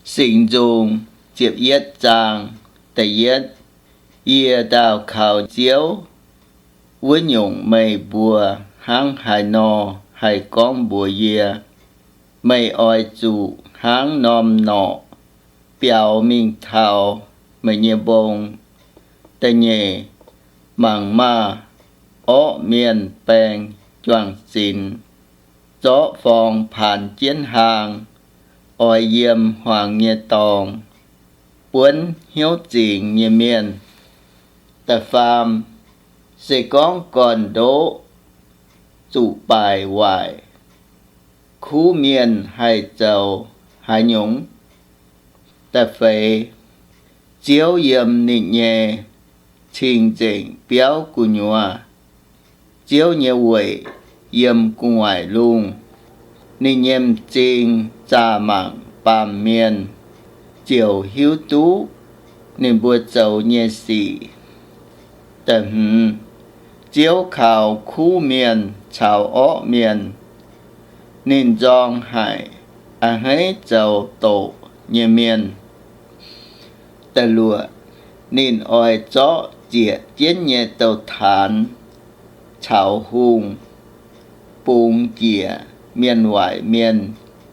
Singx Nzung ziepc yietv zaang da'yietv. Yie ndaauh kaux Ziouv wuov nyungc, meih mbuo hnangv haaix nor haih gorngv mbuox yie? Meih oix zuqc hnangv norm norqc biaux mingh taux meih nyei mbong. Da'nyeic, mangc maah! Orqv mienh baeng juang-zinx, zorqv forng paanx jienv hlaang, oix yiem hmuangx nyei dorngx buonv hnyouv zingx nyei mienh. Da'faam, se gorngv gorn-ndoqv zuqc baaic waaic, kuv mienh haih zoux haaix nyungc? Da'feix, Ziouv yiem ninh nyei cing-nzengc biauv gu'nyuoz, Ziouv nyei weic yiem gu'nguaaic lungh. Ninh nyei m'zing zaah mangc baamh mienh, ziouc hiuv duqv ninh mbuo zoux nyei sic. Da'hmz, Ziouv kaux kuv mienh caux orqv mienh. Ninh nzorng haic a'hneiv zoux doqc nyei mienh. Da'luoqc, ninh oix zorqv zieqc jienv nyei douz-taanx caux hungh bungx njiec mienh waaic mienh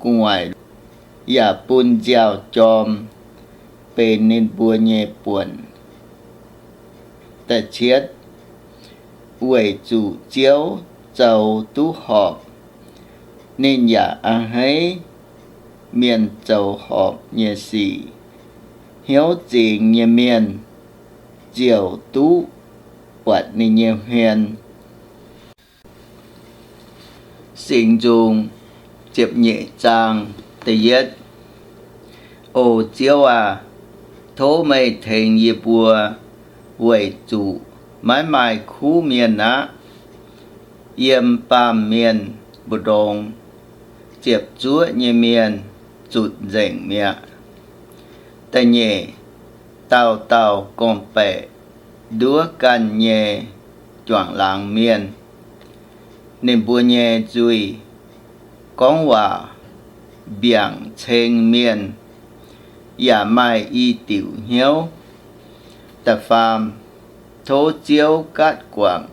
gu'nguaaic, yaac bun nziaaux-jorm benx ninh mbuo nyei buonc. Da'cietv, weic zuqc Ziouv zoux duqv horpc, ninh yaac a'hneiv mienh zoux horpc nyei sic. Hnyouv zingx nyei mienh ziouc duqv buatc ninh nyei hmien. Singx Nzung ziepc nyeic zaang da'yietv. O Ziouv aac, tov meih tengx yie mbuo, weic zuqc maiv maaih kuv mienh aqv. Yiem baamh mienh mbu'ndongx ziepc zuoqv nyei mienh zutc nzengc mi'aqv. Da'nyeic, dauh dauh gorngv-baeqc nduov ganh nyei juangc laangz mienh. Ninh mbuo nyei nzuih gorngv waac mbiaangc ceng mienh, yaac maaih i diuc hnyouv. Da'faam, tov Ziouv gaatv guangc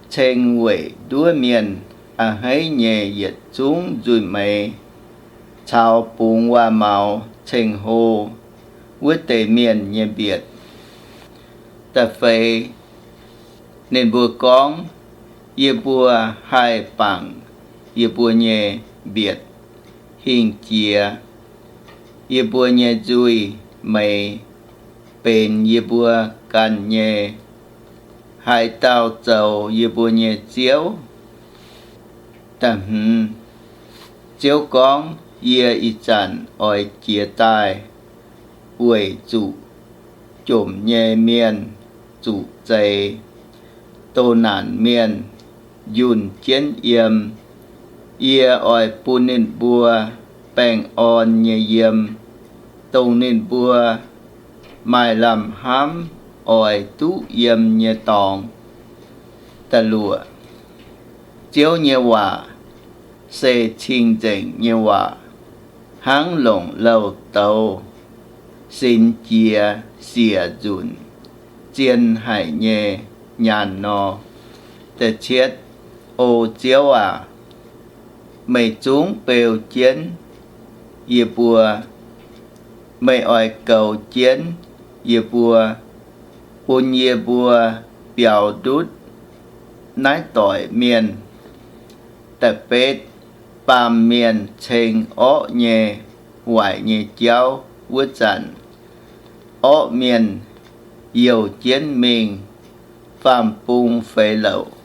ceng weic nduov mienh a'hneiv nyei yietc zungv nzuih meix, caux bungx waac-maux ceng hlo wuov deix mienh nyei mbietc. Da'feix, ninh mbuo gorngv, Yie mbuo haih bangc yie mbuo nyei mbietc hingh jiex. Yie mbuo nyei nzuih meix benx yie mbuo ganh nyei. Haaix dauh zoux yie mbuo nyei Ziouv? Da'hmz, Ziouv gorngv, Yie ih zanc oix jiez daaih, weic zuqc jomc nyei mienh zuqc zeix, doh naanc mienh yunh jienv yiem. Yie oix bun ninh mbuo baengh orn nyei yiem, dongh ninh mbuo maaih lamh hnamv oix duqv yiem nyei dorngx. Da'luoqc, Ziouv nyei waac se cing-nzengc nyei waac, hnangv longc louh douz sinx jiex siec nzunc zien haic nyei nyaanh nor. Da'cietv, O Ziouv aac, meih zungv beu jienv yie mbuo. Meih oix goux jienv yie mbuo, bun yie mbuo biaux ndutv naaiv doic mienh. Da'betv, baamh mienh ceng orqv nyei waaic nyei jauv wuov zanc, orqv mienh youh jienv mingh faam-bung feix louc.